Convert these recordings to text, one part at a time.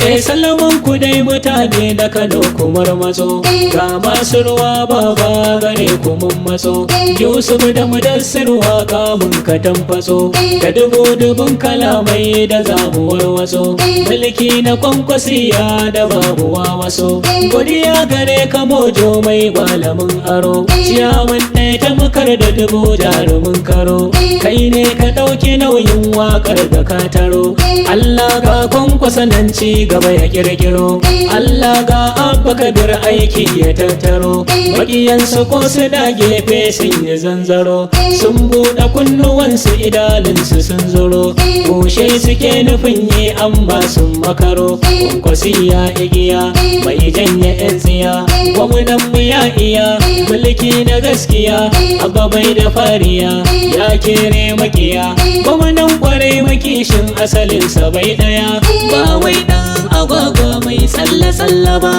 Eh sallaman ku dai mutane na Kano kumar matso, ga masu ruwa baba gare ku mun matso. Yusuf da Mudassir waka mun ka tamfaso, da dubu dubun kalamai da zamu warwaso. Mulki na Kwankwasiya da babu wawaso. Godiya gare ka mojo mai gwalamin aro, ciyaman ɗaya ta mukar da dubu jarumin karo. Kai ne ka ɗauki nauyin waƙar da ka taro. Allah ga Kwankwasa nan ci gaba ya kirkiro, Allah ga Abba Kabir aiki ya tattaro. Maƙiyansu ko suna gefe sun yi zanzaro, sun buɗe kunnuwansu idanunsu sun zuro. Kushe suke nufin yi amma sun makaro. Kwankwasiya igiya mai janye 'yan tsiya, gwamnan mu ya iya mulki na gaskiya. Abba bai da fariya, ya kere makiya. Gwamnan kwarai makishin asalinsa bai daya, ba wai dan agwagwa mai tsalle-tsalle ba.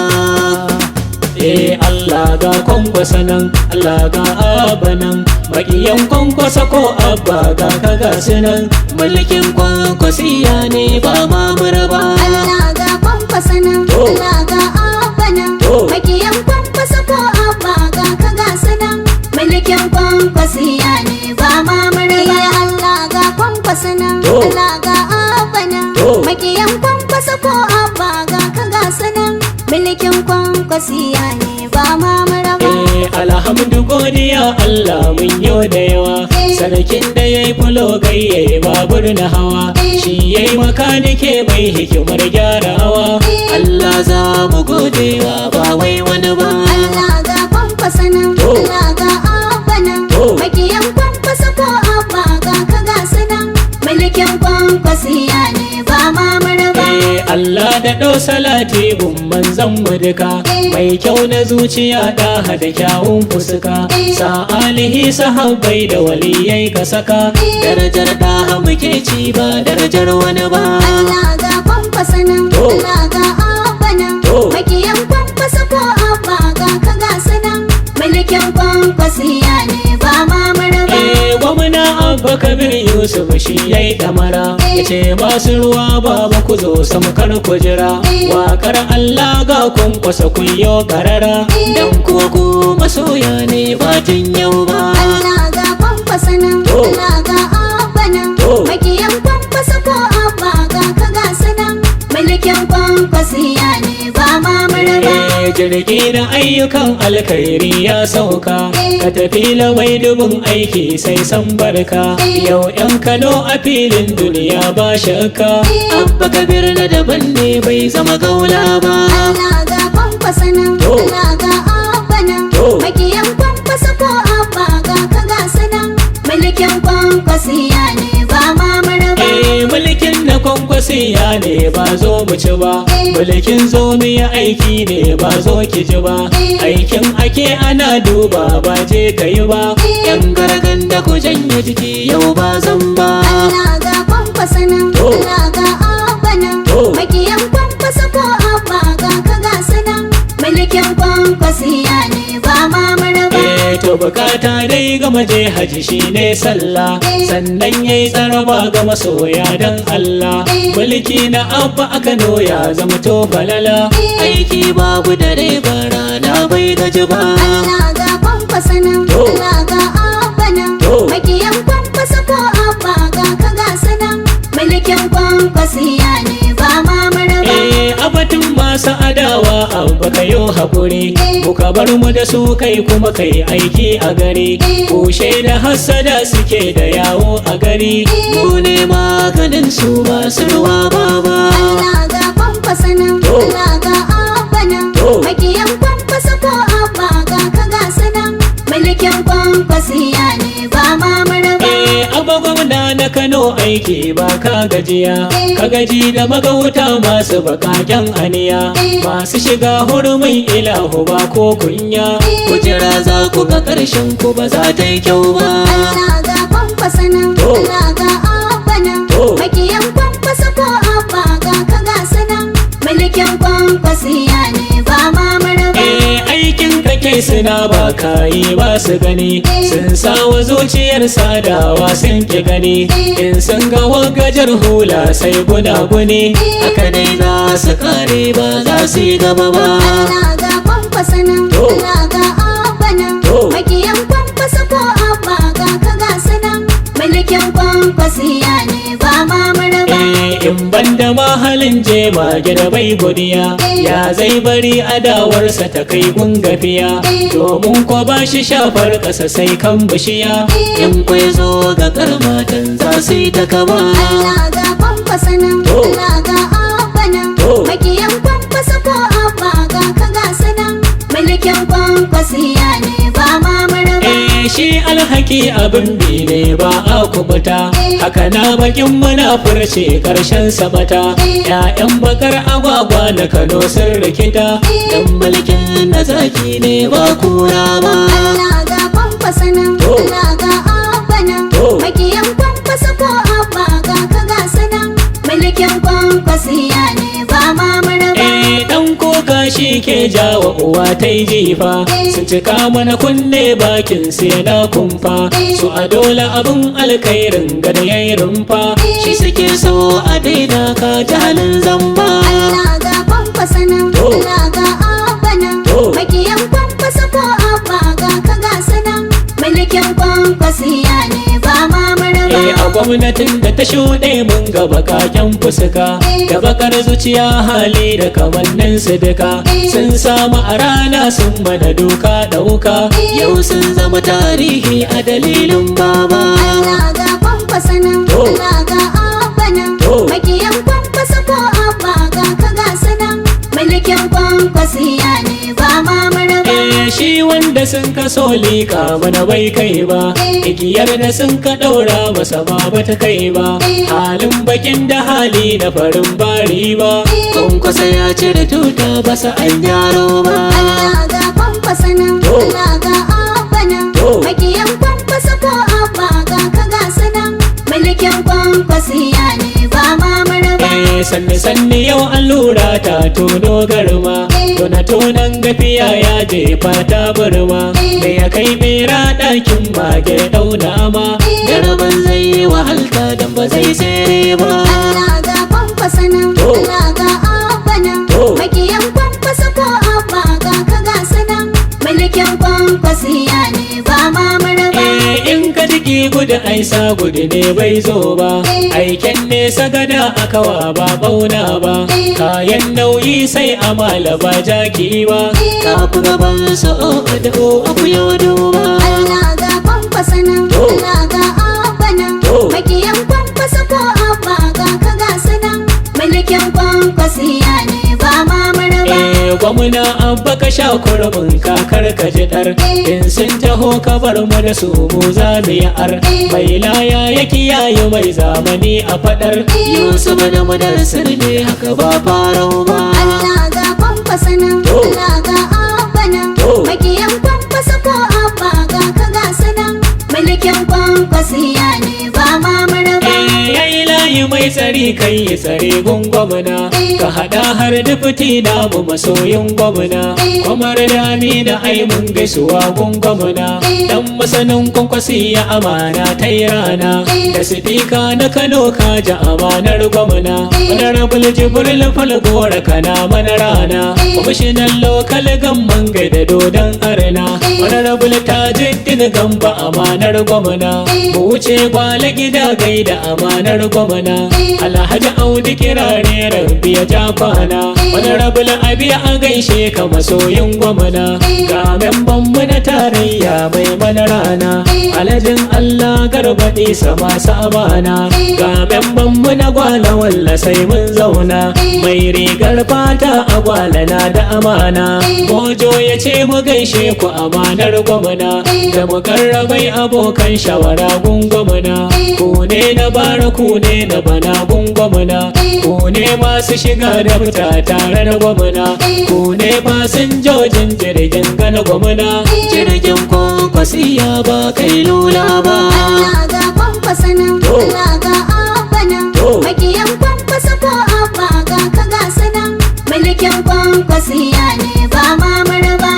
Eh Allah ga Kwankwasa nan, Allah ga Abba nan. Makiyan Kwankwasa ko Abba, ga ka ga su nan. Mulkin Kwankwasiya ne ba ma ba. Allah ga Kwankwasa nan, Allah ga Abba nan. Makiyan Kwankwasa ko Abba, ga ka ga su nan. Mulkin Kwankwasiya ne ba ma murba. Allah ga Kwankwasa nan, Allah ga Abba nan. Makiyan Kwankwasa ko Abba, ga ka ga su nan. Mulkin Kwankwasiya ne ba ma murba. Eh alhamdu, godiya Allah mun yo da yawa. Sarkin da yayi fulo gai yayi babur na hawa, shi yayi makanike mai hikimar gyara hawa. Allah za mu godewa ba wai wani ba. Allah ga Kwankwasa nan, Allah ga Abba nan. Makiyan Kwankwasa ko Abba, ga ka ga su nan. Mulkin Kwankwasiya ne ba ma murba. Eh Allah da ɗau salati gun manzon mu duka, mai kyau na zuciya da da kyawun fuska, sa alihi sahabbai da waliyai ka saka. Darajar da muke ci ba darajar wani ba. Allah ga Kwankwasa nan, Allah ga Abba nan. Makiyan Kwankwasa ko Abba, ga ka ga su nan. Mulkin Kwankwasiya ne ba ma murba. Eh gwamna Abba Kabir Yusuf shi yayi damara, yace masu ruwa baba ku zo samkar kujira. Wakar Allah ga Kwankwasa kun yo karara, dan kuwa ku masoya ne ba tun yau ba. Allah ga Kwankwasa nan, Allah ga Abba nan. Makiyan Kwankwasa ko Abba, ga ka ga su nan. Mulkin Kwankwasiya ne ba ma murba. Eh jirgi na ayyukan alkhairi ya sauka, ka tafi lawai dubun aiki sai san barka. Yau yan Kano a filin duniya ba shakka, Abba Kabir na daban ne bai zama gaula ba. Allah ga Kwankwasa nan, Allah ga Abba nan. Makiyan Kwankwasa ko Abba, ga ka ga su nan. Mulkin Kwankwasiya ne ba ma murba. Eh mulkin na Kwankwasiya ne ba zo mu ci ba, mulkin zo mu yi aiki ne ba zo ki ji ba. Aikin ake ana duba ba je ka yi ba. Yan garganda ku janye jiki, yau ba zan ba. Allah ga Kwankwasa nan, Allah ga Abba nan. Makiyan Kwankwasa ko Abba, ga ka ga su nan. Mulkin Kwankwasiya ne ba ma murba. Eh to bukata dai gama je haji shine sallah, sannan yayi tsaraba ga masoya dan Allah. Mulki na Abba a Kano ya zama to falala, aiki babu dare ba rana bai gaji ba. Allah ga Kwankwasa nan, Allah ga Abba nan. Makiyan Kwankwasa ko Abba, ga ka ga su nan. Mulkin Kwankwasiya ne ba ma murba. Eh abatun masu adawa, Abba kayo hakuri, muka bar mu da su kai kuma kai aiki a gari. Kushe da hassada suke da yawo a gari, mu ne maganin su masu ruwa baba. Allah ga Kwankwasa nan, Allah ga Abba nan. Makiyan Kwankwasa ko Abba, ga ka ga su nan. Mulkin Kwankwasiya ne ba ma murba. Eh Abba gwamna na Kano, aiki ba ka gajiya, ka gaji da magauta masu bakaken aniya, masu shiga hurumin ilahu ba ko kunya. Kujera za ku ga karshen ku ba za ta yi kyau ba. Allah ga Kwankwasa nan, Allah ga Abba nan. Makiyan Kwankwasa ko Abba, ga ka ga su nan. Mulkin Kwankwasiya ne ba ma murba. Eh aikin kake Suna ba kayi ba su gani, sun sawa zuciyar sadawa sun ki gani. In sun ga wagajar hula sai gunaguni, haka dai za su kare ba za su yi gaba ba. Allah ga Kwankwasa nan, To. Allah ga Abba nan, To. makiyan Kwankwasa ko Abba ga ka ga su nan. Mulkin Kwankwasiya ne ba ma maraba. Eh, in banda mahalin jema gida bai godiya, ya zai bari adawarsa ta kai gun gafiya? Domin ko ba shi shafar ƙasa sai kan bishiya. In kwai zo ga karmatan za su yi ta kama. Allah ga Kwankwasa nan, To. Allah ga Abba nan, To. makiyan Kwankwasa ko Abba ga ka ga su nan. Mulkin Kwankwasiya ne ba ma maraba. Eh, shi alhaki abin bi ne ba a kubuta, haka na bakin munafurci karshen sabata. Ƴaƴan bakar agwagwa na Kano sun rikita, dan mulkin na zaki ne ba kura ba. Allah ga Kwankwasa nan, To. Allah ga Abba nan, To. makiyan Kwankwasa ko Abba ga ka ga su nan. Mulkin Kwankwasiya ne ba ma maraba. Eh, dan kuka shi ke jawa uwa ta yi jifa, sun cika mana kunne bakin su yana kumfa. Su a dole abin alkhairin gada yayi rumfa, shi suke so a daina ka jahalin zamba. Allah ga Kwankwasa nan, To. Allah ga Abba nan, To. makiyan Kwankwasa ko Abba ga ka ga su nan. Mulkin Kwankwasiya ne ba ma maraba. Eh, a gwamnatin da ta shuɗe mun ga bakaken fuska da bakar zuciya, hali da kamannin su duka sun samu a rana, sun mana doka ɗauka, yau sun zama tarihi a dalilin baba. Allah ga Kwankwasa nan, To. Allah ga Abba nan, To. makiyan Kwankwasa ko Abba ga ka ga su nan. Mulkin Kwankwasiya ne ba ma maraba. Eh, shi wanda sun kaso liƙa mana bai kai ba, igiyar da sun ka ɗaura masa ba bata kai ba. Halin bakin da hali na farin bari ba, Kwankwasa ya cire tuta ba sa an yaro ba. Allah ga Kwankwasa nan, To. Allah ga Abba nan, To. makiyan Kwankwasa ko Abba ga ka ga su nan. Mulkin Kwankwasiya ne ba ma maraba. Eh, sanni sanni yau allura ta tono garma, tona tonan gafiya ya jefa ta burma. Me ya kai bera ɗakin mage ɗauna ma? Garaban zai yi wahalta dan ba zai tsere ba. Allah ga Kwankwasa nan, To. Allah ga Abba nan, To. makiyan Kwankwasa ko Abba ga ka ga su nan. Mulkin Kwankwasiya ne ba ma maraba. Eh, in ka jiki gudu ai sa gudu ne bai zo ba, aiken nesa gada akawa ba bauna ba. Kayan nauyi sai amala ba jaki ba, kafi gaban su o da o aku yau duba. Allah ga Kwankwasa nan, To. Allah ga Abba nan, To. makiyan Kwankwasa ko Abba ga ka ga su nan. Mulkin Kwankwasiya ne ba ma maraba. Eh, gwamna Abba, ka sha kurmin kakar ka ji dar. In sun taho ka bar mu da su, mu za mu yi ar. Mai laya ya kiyaye mai zamani a fadar Yusuf da Mudassir ne, haka ba farau ba. Allah ga Kwankwasa nan, To. Allah ga Abba nan, To. makiyan Kwankwasa ko Abba ga ka ga su nan. Mulkin Kwankwasiya ne ba ma maraba. Eh, yayi layi mai tsari kai ya tsare gun gwamna, ka hada har dufiti namu masoyin gwamna. Kwamar dami da ai mun gaisuwa gun gwamna, dan masanin Kwankwasi ya amana ta yi rana. Da sifika na Kano ka ji amanar gwamna. Honorable Jibril Falgora, kana mana rana. Kwamishinan lokal gamman gaida dodon arna. Honorable Tajuddin Gamba, amanar gwamna. Mu wuce Gwale gida gaida amanar gwamna. Alhaji Audu Kirare, Rabbi ya ja kwana. Honorable Abi, a gaishe ka masoyin gwamna. Ga memban mu na tarayya mai mana rana, Alhajin Allah Garbaɗi sa masu amana. Ga memban mu na Gwala, walla sai mun zauna. Mai rigar fata a Gwala na da amana. Bojo ya ce mu gaishe ku, amanar gwamna. Da mukarrabai abokan shawara gun gwamna, ku ne na bara, ku ne na bana gun gwamna. Ku ne masu shiga da fita tare da gwamna, ku ne fasinjojin jirgin gana gwamna. Jirgin Kwankwasiya ba kai lula ba. Allah ga Kwankwasa nan, To. Allah ga Abba nan, To. makiyan Kwankwasa ko Abba ga ka ga su nan. Mulkin Kwankwasiya ne ba ma maraba.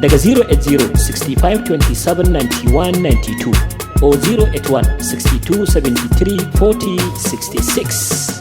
Daga 080 65 27 91 92 or 081 62 73 40 66.